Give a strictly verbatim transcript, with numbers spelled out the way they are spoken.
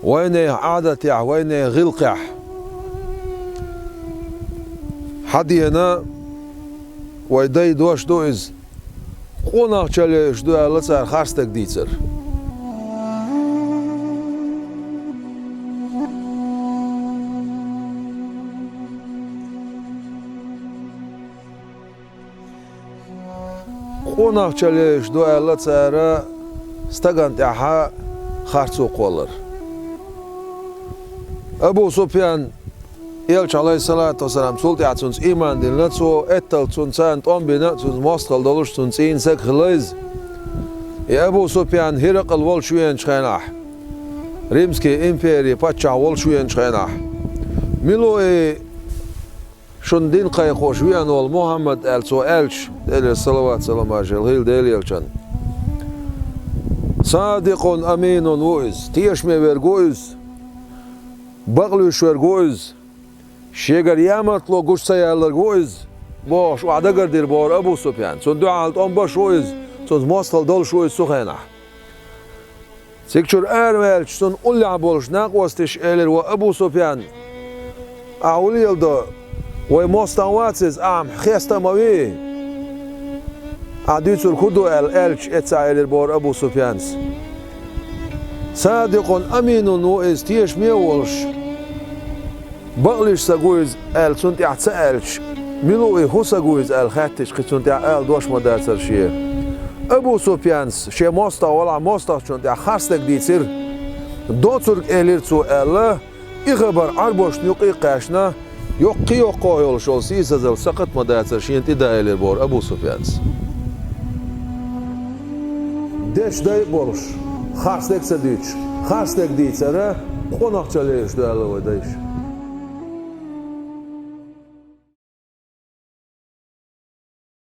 Вайнех Ӏадатехь, вайнех гӀиллакхехь хьадеана вай дай дош ду иза. Къонахчалле уьш ду аьлла цара харцдерг дийцар. Къонахчалле уьш ду аьлла цара стагана тӀехьа харцо кхоллар. Абу Суфьян, Элча, Ӏалайхиссалату вассалам, цул тӀаьхьа цунца ийман диллина, цо этталц цунна царна тӀом бина, цунца мостагӀалла долуш, цунна цӀийнан саг хилла иза. И Абу Суфьян ХӀиракъал волуш веанчу хенахь, Римский импери паччахь волуш веанчу хенахь, мила ву и шун дин кхайкхош веана волу Мухьаммад аьлла цо аьлча, Делера салават-салам аш хила Делан Элчанна. Садикъун аминун ву иза, тешаме верг ву иза, бакълуьйш верг ву иза, шегара ямартло гуш ца яьлларг ву иза, бохуш, охьадагардира бохура Абу Суфьян. Цунна дуьхьал тӀом беш ву иза, цунца мостагӀалла долуш ву иза цу хенахь. Цига чуьра араваьлча, цунна уллехь болуш накъосташа элира: «Ва Абу Суфьян, ахьа хӀун леладо? Вай мостагӀа вац иза, ахьа хеста а ма вий. Ахьа дуьйцург хӀун ду?» — аьлла аьлча, эццахь элира бохура Абу Суфьянас: «Садикъун аминун ву иза, тешаме а волуш, бакълуьйш саг ву иза», — аьлла, цунна тӀехь ца аьлча, «Мила ву и, хӀун саг ву иза?» — аьлла хаьттича, кхин цунна тӀехь ала дош ма дацара шен. Абу Суфьянас шен мостагӀа валахь, мостагӀчунна тӀехь харцдерг дийцира. «Доцург элира цо», — аьлла, и хабар Ӏарбошна юккъе а кхаьчна, йоккхий йоккхох йолуш йолу сийсазалла сакхат ма дацара шена тӀедалийра бохура Абу Суфьянас. Деш дай а болуш, харцдерг а ца дуьйцуш, харцдерг дийцара къонахчалле уьш ду аьлла вай дайша.